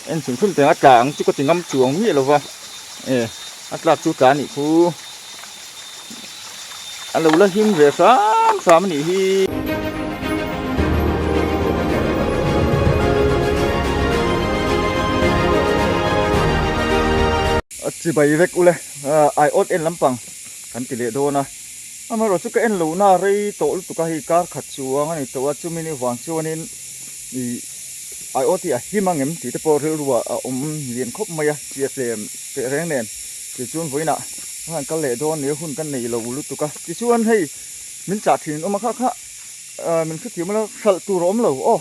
En chhun chhun teng a tla ang chu ka ti ngam chuang miah lo va e a tlak chu tla a nih khu a lo la him ve hram hram a nih hi. A chibai vek ule aiawt en lampang kan ti leh dawn a amaherawhchu ka en lohna a rei tawh lutuk a hei kar khat chuang a ni tawh a chumi ni vang chuanin ih aiawt hi a him ang em tih te pawh rilru ah a awm lian khawp mai a chiah tlem teh reng nen tichuan vawiinah ka han kal leh dawn nia hun ka nei lo lutuk a tichuan hei min chah thin awm a kha kha min hrethiam ula hralh tur a awm lo aw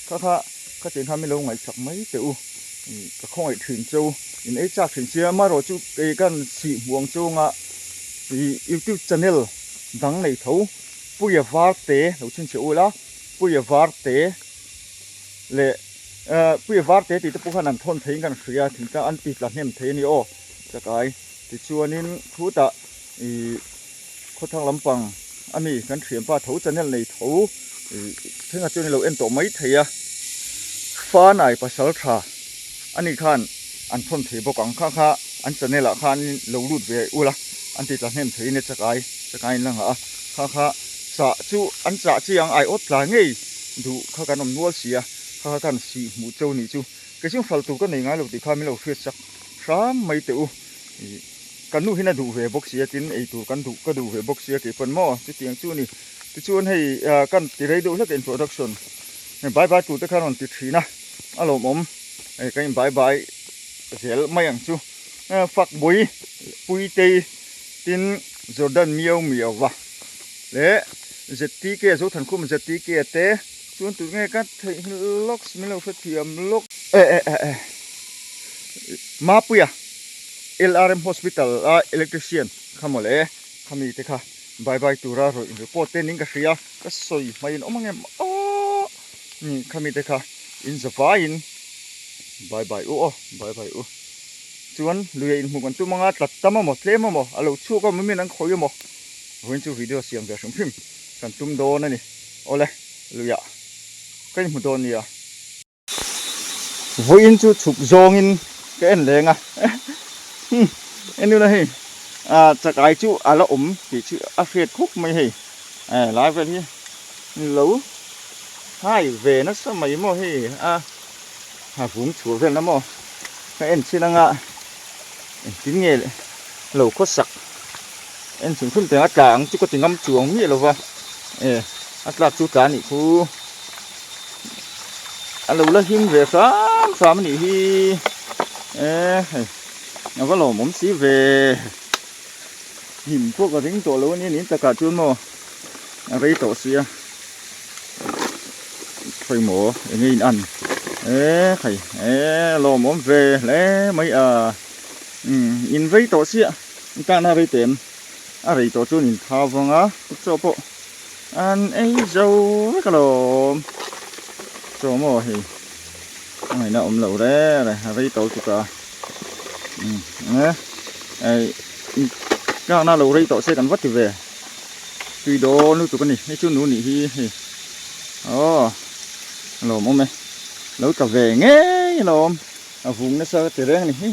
kha kha kha tiang kha min lo ngaihsak mai teh u. Ka khawngaih thin cheu, in ei chak thin sia, amaherawh chu kei kan sih hmuang chunga ih youtube channel dang nei tho Puia Varte lo chhinchhiah ula, Puia Varte leh eh Puia Varte tih te pawh khan an thawn theiin kan hria thingtlang an ti tla hnem thei a ni aw chakai tichuanin khutah ih khawthlang lampang a mi kan thianpa tho channel nei tho ih thlengah chuan i lo en tawh mai thei a fanai pasal tha a nih khan an thawn thei bawk ang kha kha an channel ah khan lo lut ve ula an ti tla hnem thei in chakai chakai in la nghah a kha kha chah chu an chah chi ang aiawt tla ngei duh kha kan awm nual si a kha kha kan sih hmuh cheu nih chu kei chu hral tur ka nei ngai lo tih kha min lo hriat sak hram mai teh u ih. Ka nu hian a duh ve bawk sia tin eitur kan duh ka duh ve bawk sia tih pawn maw chutiang chu a ni. Tichuan hei kan ti rei deuh hlek introduction hei bye bye tur te khan rawn ti thin a a lawmawm hei kan in bye bye zel mai ang chu. Fakbui Puitei tin Jordan Miau Miau va leh ZTK Zothankhum ZTK te chuan tun nge ka theihnghilh lawk min lo hrethiam lawk e e e Mapuia. LRM Hospital a electrician kha mawle khami te kha bye bye tura rawih in report te ning ka hria ka sawi hmai in awm ang em aww ni khami te kha in za vaiin bye bye u aw bye bye u chuan lui a inhmuh kan tum anga tlat tam amaw tlem amaw a lo chhuak a mawmin an khawi amaw vawiin chu video siam ve hrim hrim kan tum dawn a ni awle luiah ka inhmu dawn nia. Vawiin chu chhuk zawngin ka en leng a enuna hei ah chakai chu a la awm tih chu a hriat khawp mai hei eh lai vel hi lo hai ve nasa mai maw hei a a vung chhuah vel na maw ka en chin anga engtin nge lo khawsak en chhun chhun teng a tla ang chu ka ti ngam chuang miah lo va eh a tlak chu tla a nih khu. A lo la him ve hram hram a nih hi e hei a va lawmawm si ve hnim pawh ka ring tawh lo a nia nin takah chuan maw a rei tawh sia khawi maw eng nge in an e khai e lawmawm ve hle mai a umm in rei tawh sia i tan a rei teh em a rei tawh chuan in thau vang a chaw pawh. An ei zo vek alawm chaw maw hei a ngaihna awm loh reng reng a rei tawh lutuk a umm e ei tlakna lo rei tawh se kan va ti ve tui dawn lutuk a ni hei chu nu nih hi hei aw a lawmawm e lo tla ve ngei alawm a vung nasa ka ti reng a ni hi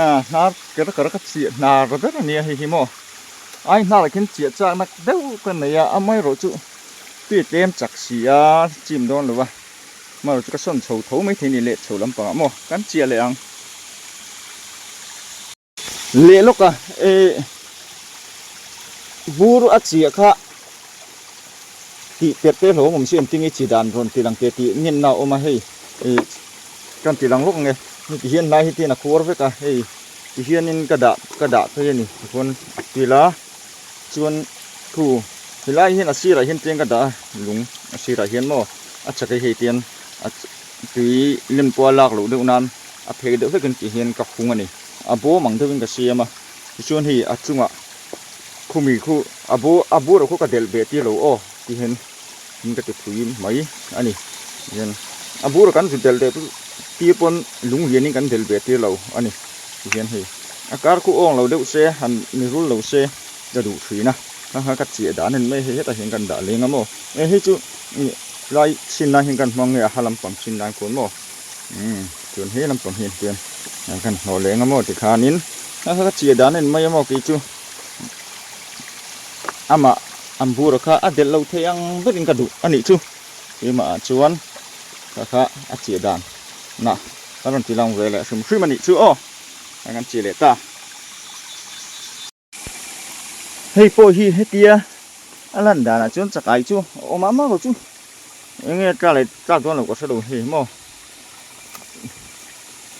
a hnar ker kar ka chhiah hnar ber a nia hei hi maw. Ai hnarah khian chiah chakna deuh ka nei a, amaherawh chu tui tlem chak si a, chim dawn lo va, amaherawh chu ka sawn chho tho maithei a ni leh chho lampangah maw kan chiah leh ang. Leh lawk a, eh bur a chiah kha tih per te hlawm awm si engtin nge chi dan rawn ti lang teh tih ngenna a awm a hei ih kan ti lang lawk ang e, heti hian hnai hi tin a khuar vek a hei. Tihianin ka dah ka dah phei a ni tichuan a kil a chuan thu helai hian a sirah hian tleng ka dah a lung a sirah hian maw a chak hi hei tian a tui lem pawh a lak loh deuh nan a phei deuh hlek in tih hian ka hung a ni a bawm ang deuhin ka siam a tichuan hei a chungah khumi khu a bu a buara khu ka delh beh tir lo aw tihian in ka ti phui mai a ni hian a bur kan zu del teh chu tir pawn lung lian in kan del ve tir lo a ni ti hian hei a kar khu awng lo deuh se han ni rul lo se ka duh thin a kha kha ka chiah dan en mai hei hetah hian kan dah leng a maw e hei chu lai chhin nan hian kan hmang nge a ha lampang chhin nan khawn maw umm. Chuan he lampang hi chuan kan hnawh leh eng emaw tikhanin a kha ka chiah dan en mai emaw kei chu amah an bura kha a delh lo thei ang berin ka duh a nih chu keimah ah chuan kha kha a chiah dan na ka rawn ti lang ve leh hrim hrim a nih chu aw a kan chiah leh ta. Hei pawh hi hetia a lan danah chuan chakai chu a awm a maw chu eng nge tla leh tlak dawn lo ka hre lo hei maw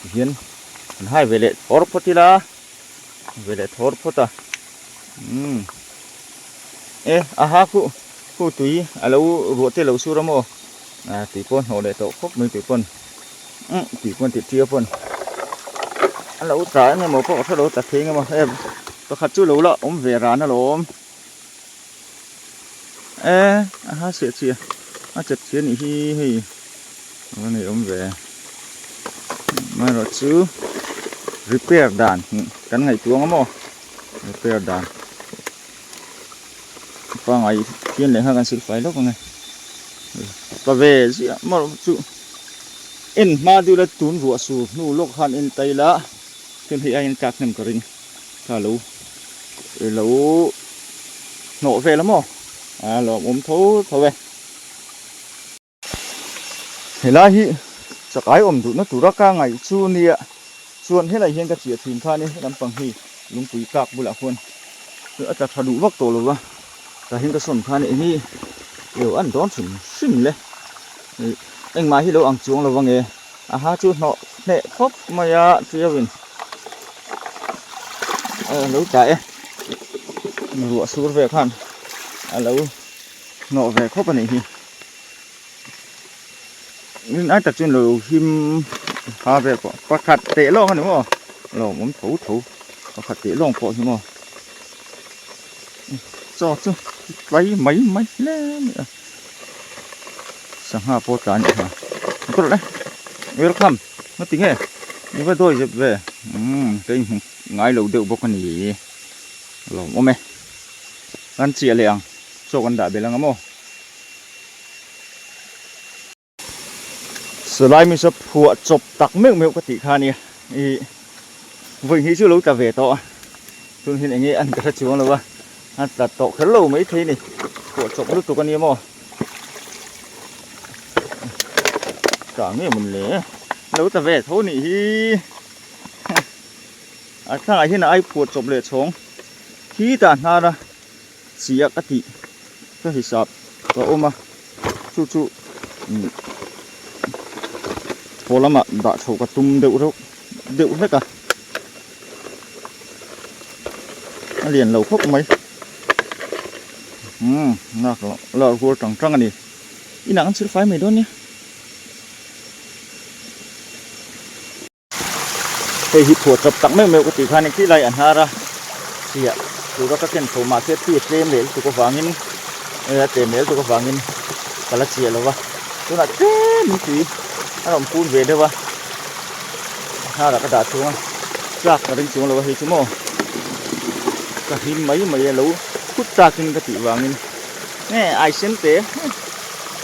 tihian an hai ve leh thawr phawt ila ve leh thawr phawt a umm e aha khu khu tui a lo ruah te lo sur a maw a tui pawh hnawh leh tawh khawp mai tui pawn umm tui pawn tih tia pawn a lo tla eng emaw pawh ka hre lo tla thei eng emaw hei pakhat chu lo la awm ve ran alawm e aha chhiah chhiah a chet chhiah anih hi hei a va nei awm ve amaherawh chu repair dan kan ngaihtuah ang maw repair dan pangai hian leh nghal kan silfai lawk ang e pa ve ziah marawh chu en hma deuh la tun ruah sur hnu lawk khan en ta ila chuan hei aiin tlak hnem ka ring kha lo lo hnawh vel a maw a lawmawm tho tho e. Helai hi chakai awm duhna tura ka ngaih chu nia chuan helai hian ka chiah thin kha a ni lampang hi lungpui kak bulah khuan a tla tha duh vak tawh lo va tah hian ka sawn kha a ni hi ilo an dawn hrim hrim le ih engmah hi lo ang chuang lo va nge aha chu hnawh hneh khawp mai a tiauin a lo tla e ruah sur vel khan a lo hnawh ve khawp a nih hi. Rin ai tak chuan lo him ha vel pawh pakhat teh lawng a ni maw lawmawm tho tho pakhat teh lawng pawh hi maw chaw chu tlai mai mai hle mai a sangha pawh tla a nih kha a tawrh le welcome nga ti nge i va dawi zep ve umm ka inhmu ngai lo deuh bawk a ni lawmawm e kan chiah leh ang chaw kan dah belh ang a maw. Salai mi saw phuah chawp tak meuh meuh ka tih kha ania ih vawi hnih chu lo tla ve tawh a tun hian enge an ka hre chuang lo a a tla tawh kher lo mai thei a ni phuah chawp lutuk ania maw tla nge mawn le lo tla ve tho nih hi a thlangah hian a ai phuah chawp leh chhawng khi tah hnar a. Chiah ka tih ka hisap ka awm a chu chu haw lamah dah chho ka tum deuh reuh deuh hlek a a lian lo khawp mai umm lak lak rual tang tang a ni inah an chhilh fai mai dawn nia. Hei hi phuah chawp tak meuh meuh ka tih khan engti lai a hnar a chiah tura ka ken tho mahse tui a tlem leh lutuk avangin a tlem leh lutuk avangin ka la chiah lo va tunah tlemin tui a rawn pun ve deuh a a hnarah ka dah chhung a tlak ka ring chuang lo a hei chu maw ka hlim mai mai a lo phut takin ka tih vangin nge ai sen te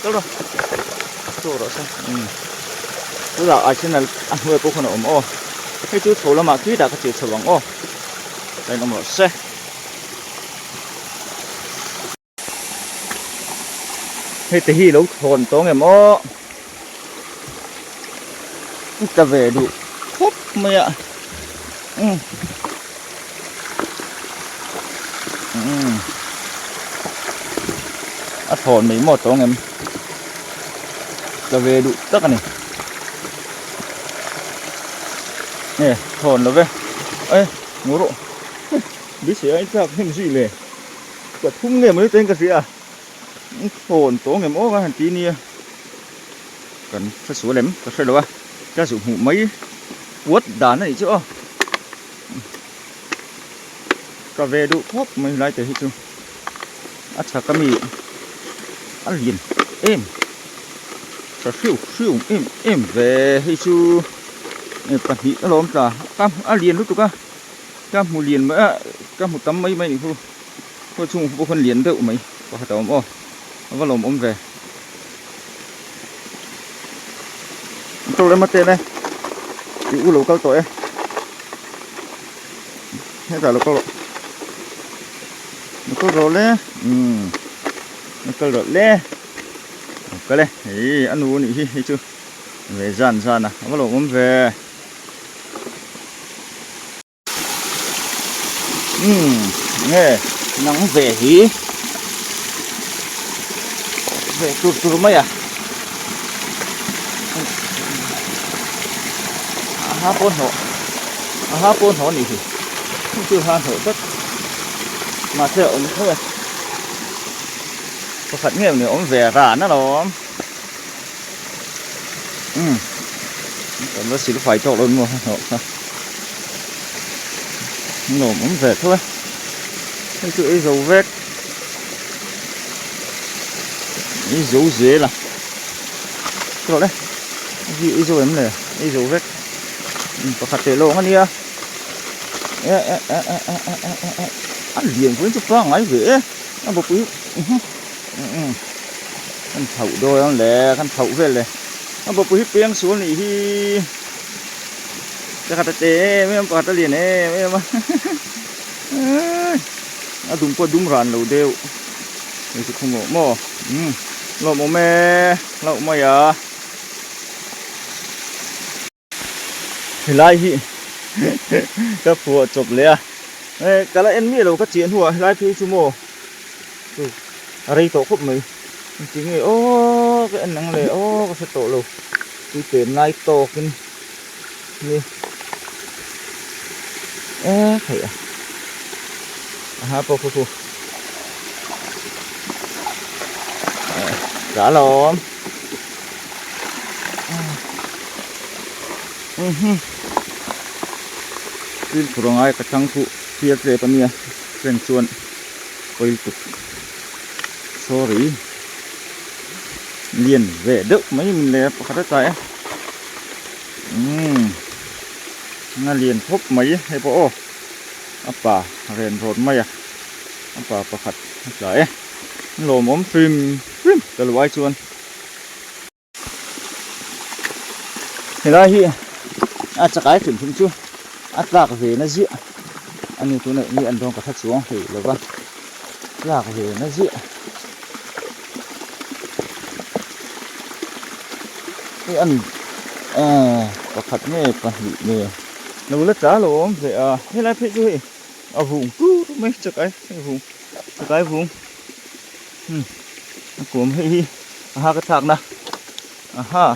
kal rawh chaw rawh se umm tunah ai sen a hnuai pawh khawn a awm aw hei chu chho lamah khi dah ka cheh chho ang aw ka inawm rawh se. Hei te hi lo thawn tawng em aw ka ve duh khawp mai a umm umm a thawn mai maw tawng em ka ve duh tak a ni nge thawn lo ve e ngu rawh bisi a intlak hnem zui le. Ka thum nge mai te in ka hria a thawn tawng em awk a han ti nia kan hre sual em ka hre lo a ka zu hmuh mai puat dan a nih chu aw ka ve duh khawp mai helai te hi chu a chhak ami a lian em tha hriu hriu em em ve hei chu pahnih alawm tla a lian lutuk a. Ka hmu lian mai a, ka hmu tam mai mai nih khu. Khaw chhung pawh khawn lian deuh mai pakhat a awm aw. A va lawmawm ve. An tawrh em a tel e. I u lo kal tawh e. Hetah lo kal rawh. Lo kal rawh le. Umm. Lo kal rawh le. Lo kal e. Hei a nu a nih hi hei chu ve zan zan a. A va lawmawm ve. Umm nge nang ve hi ve tur tur mai a a ha pawh hnawh a ha pawh hnawh a nih hi chu chu ha hnawh vek mahse a awm tho e pakhat nge ni awm ve ran alawm umm kan la sil fai tawk lo maw hnawh kha nuam awm ve tho e hei chu ei zo vek ei zo zel a tawh le hei ei zo em le ei zo vek pakhat leh lawng a nia e e e e e e e e a lian pawhin chu pangngai ve e a bawpui umm kan thlauh dawn ang le kan thlauh vel le a bawpui hi piang sual nih hi pakhat a te em em pakhat a lian em em a a dum pawh a dum ran lo deuh hei chu khawng awm maw umm lawmawm e hlauh mai a. Helai hi ka phuah chawp leh a eh ka la en miah lo ka chiah hnuah helai phei chu maw chu a rei tawh khawp mai engtin nge aw ka en ang le aw ka hre tawh lo tui pen lai tawkin ni eh theih a aha pawh khu khu eh ka alawm. Fimkhur a ngai ka chang chu fiar tlep a nia chen chuan pawi tuk sorry lian ve deuh mai min le pakhat a tlai a umm a lian khawp mai hei pawh aw a pa ren rawt mai a a pa pakhat a tlai e lawmawm hrim hrim ka lu ai chuan. Helai hi a chakai hrim hrim chu a tlak ve na ziah a ni tunah mi an dawn ka hre chuang hlei lo va tlak ve na ziah hei an eh pakhat nge pahnih nge lo la tla lo awm ve a helai phei chu hei a vung tur mai chakai vung chakai vung. Hmm a kawm hei hi a ha ka thlak na aha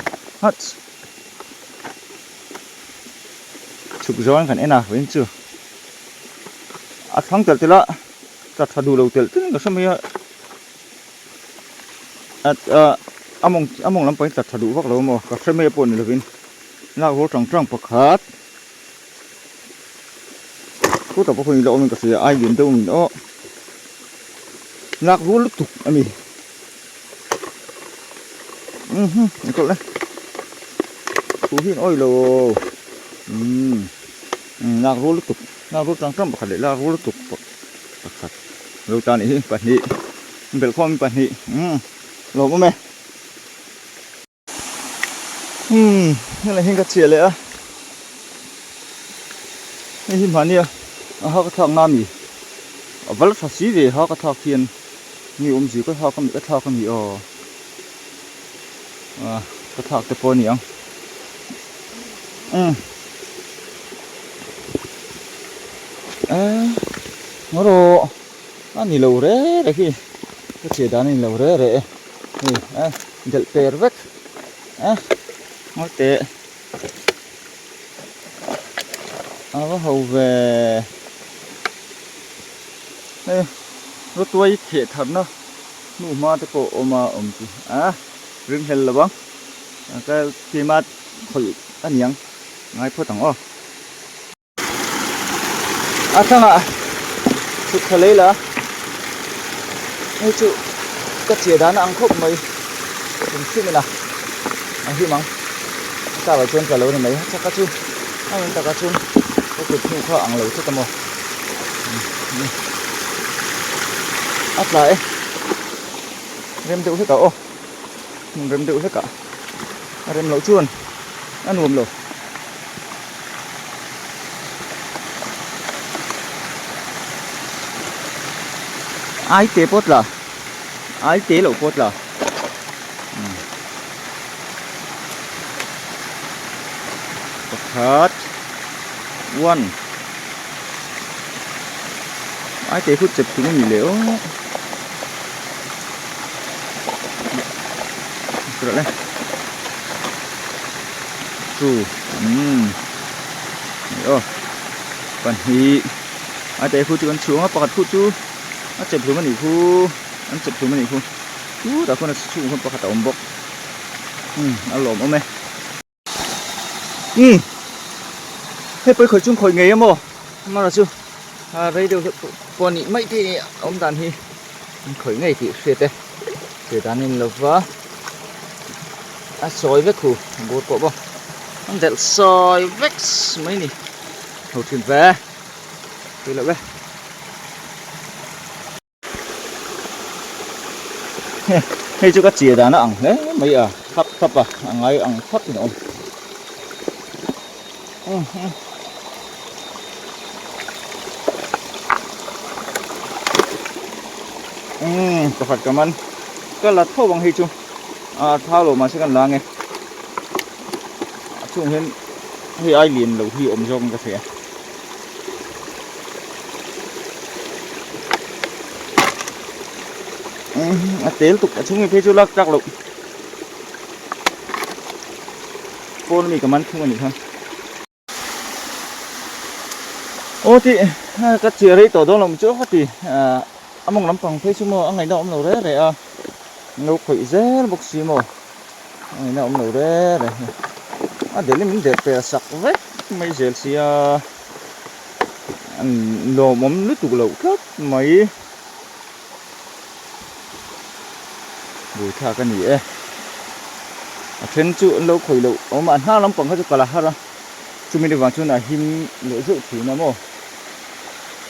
hats chhuk zawn kan en a vawiin chu a thlang telh telh a tla tha duh lo telh telh in ka hre mai a a mawng a mawng lampang hi tla tha duh vak lo maw ka hre mai pawh ni lovin lak rual tang tang pakhat Chutah pawh khawn ila awmin ka hria a lian deuh min aw lak rual lutuk a ni mhm ni kawlh e thu hi an awih lo umm lak rual lutuk lak rual tang tang pakhat leh lak rual lutuk pakhat lo ta nih hi pahnih belhkhawm pahnih umm lawmawm e. Umm helai hian ka chhiah leh a hei hi mahnia a hak a thlak na ami a va la tha si ve hak a thlak hian mi awmzia ka thlak ami ka thlak ami aw ah ka thlak te pawh a ni ang umm eh ngaw rawh a ni lo re re hi ka chhiah dan a ni lo re re e hei eh. Delh per vek a ngawi teh a va ho ve hei rawtuai theh tharna hnu hma te pawh a awm a awm chu a ring hlel lo ang ka keima khawih a niang ngai phawt ang aw. A thlangah chhuk thla lei la hei chu ka chhiar dan a ang khawp mai hrim hrim ila a him ang a tlak ah chuan tla lo a ni mai a chaka chu a en takah chuan ka kut hnu kha a ang lo tlat a maw a tla e rem deuh hlek ah aw rem deuh hlek ah a rem loh chuan a nuam lo. Ai te pawh tla ai te loh pawh tla pakhat one ai te khu chep thung a ni leh aw two umm aw pahnih a te khu chu kan chhung a pakhat khu chu a chep hlum a nih khu an chep hlum a nih khu chutah khuan a chhungah khuan pakhat a awm bawk umm a lawmawm e umm hei pawi khawih chung khawih ngei emaw mara chu a rei deuh hlek pawh a nih mai thei a awm dan hi an khawih ngei tih hriat e hriat dan in lova a sawi vek hu bur pawh bawk an delh sawi vek mai ni. Ho thin ve tui loh e hei chu ka chia dan a ang hle mai a thlap thlap a a ngai ang thlap in a awm umm pakhat ka man ka la tho ang hei chu a thau lo mahse kan la ang e a chhung hian Hei ai lian lo hi awm zawk in ka hria. A tel tuk a chhung in phei chu lak tlak loh. Pawn ami ka man thung a nih kha. Aw ti ka chiah rei tawh dawn lo chu ka ti a mawng lampang phei chu maw a ngaihna awm lo re re a lo khawih zel bawk si maw. A ngaihna awm lo re re hi a delh in min delh pel sak vek mai zel sia an lawmawm lutuk loh tlat mai buaithlak a ni e a then chu an lo khawih loh awm a a hnar lampang kha chu kal a har a chumi ni vang chuan a him leh zeuh thin a maw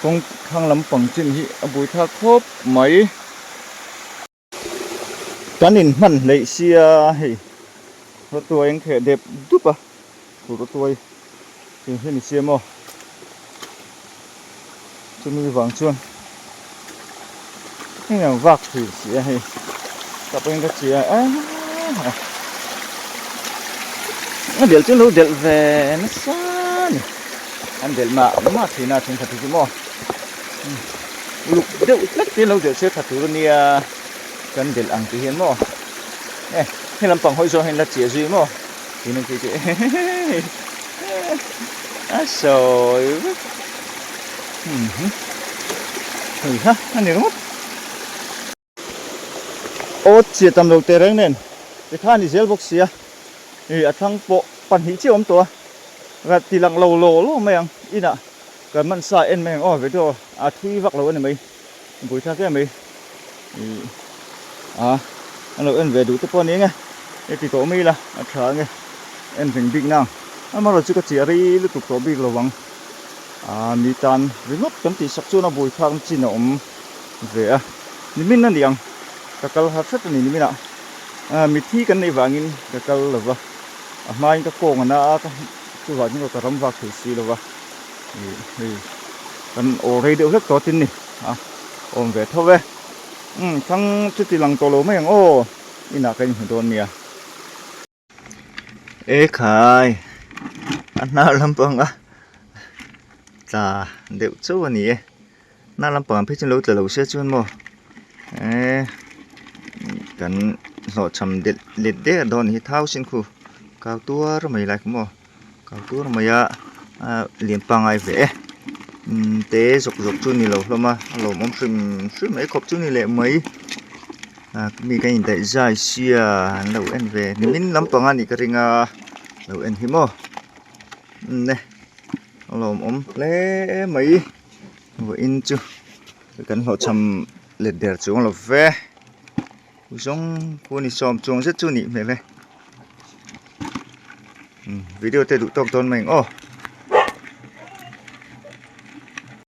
kawng thlang lampang chin hi a buaithlak khawp mai. Kan in hman hleih sia hei rawtuai an kheh dep dup a chu rawtuai chu hi ni sia maw chumi vang chuan heng ang vak thin si a hei tah pawhin ka chhia a a delh chu an lo delh ve nasa a ni an delh mah mah thin a thenkhat hi chu maw. Uluk deuh hlek te lo delh se tha tur ania kan delh ang tih hian maw e he lampang hawi zawng hian la chiah zui maw tih nan khi chu a sawi vek hei ha a ni ringawt. Aw chiah tam lo teh reng nen tikhan ni zel bawk sia ih a thlang pawh pahnih chiah awm tawh a rat ti lang lo law law mai ang inah kan hman sa en mai ang aw video a thui vak lo a ni mai buaithlak em mai ih a an lo en ve duh te pawh a ni eng e e ti tawh mai ila a tha ang e en reng bik nang amaherawhchu chu ka chiah rei lutuk tawh bik lo ang a mi tan ringawt kan tih sak chuan a buaithlak na chin a awm. ve a nimin a ni ang ka kal har hret a ni nimin ah ah mithi kan neih vangin ka kal lo va a hmain ka kawng a na a ka chuvangin ka ram vak thei si lo va ih hei kan aw rei deuh hlek tawh tin ni a awm ve tho e umm thlang chuti lang tawh lo mai ang aw inah ka inhmu dawn nia. E khai a hnar lampang a tla deuh chauh a ni e hnar lampang ah phei chuan lo tla lo se chuan maw eee kan hlawhchham delh let der dawn a ni hi thau sin khu kau tuar mai lai kha maw kau tuar mai a ah lian pangngai ve e umm te zawk zawk chu a ni lo hlawm a a lawmawm hrim hrim mai khawp chu a ni leh mai. Ah mi ka indaih zai sia an lo en ve nimin lampang a nih ka ring a lo en hi maw ne a lawmawm hle mai vawiin chu kan hlawhchham let der chuang lo ve zawng khu ni sawm chuang zet chu a nih hmel e video te duh tawk dawn mai ang aw.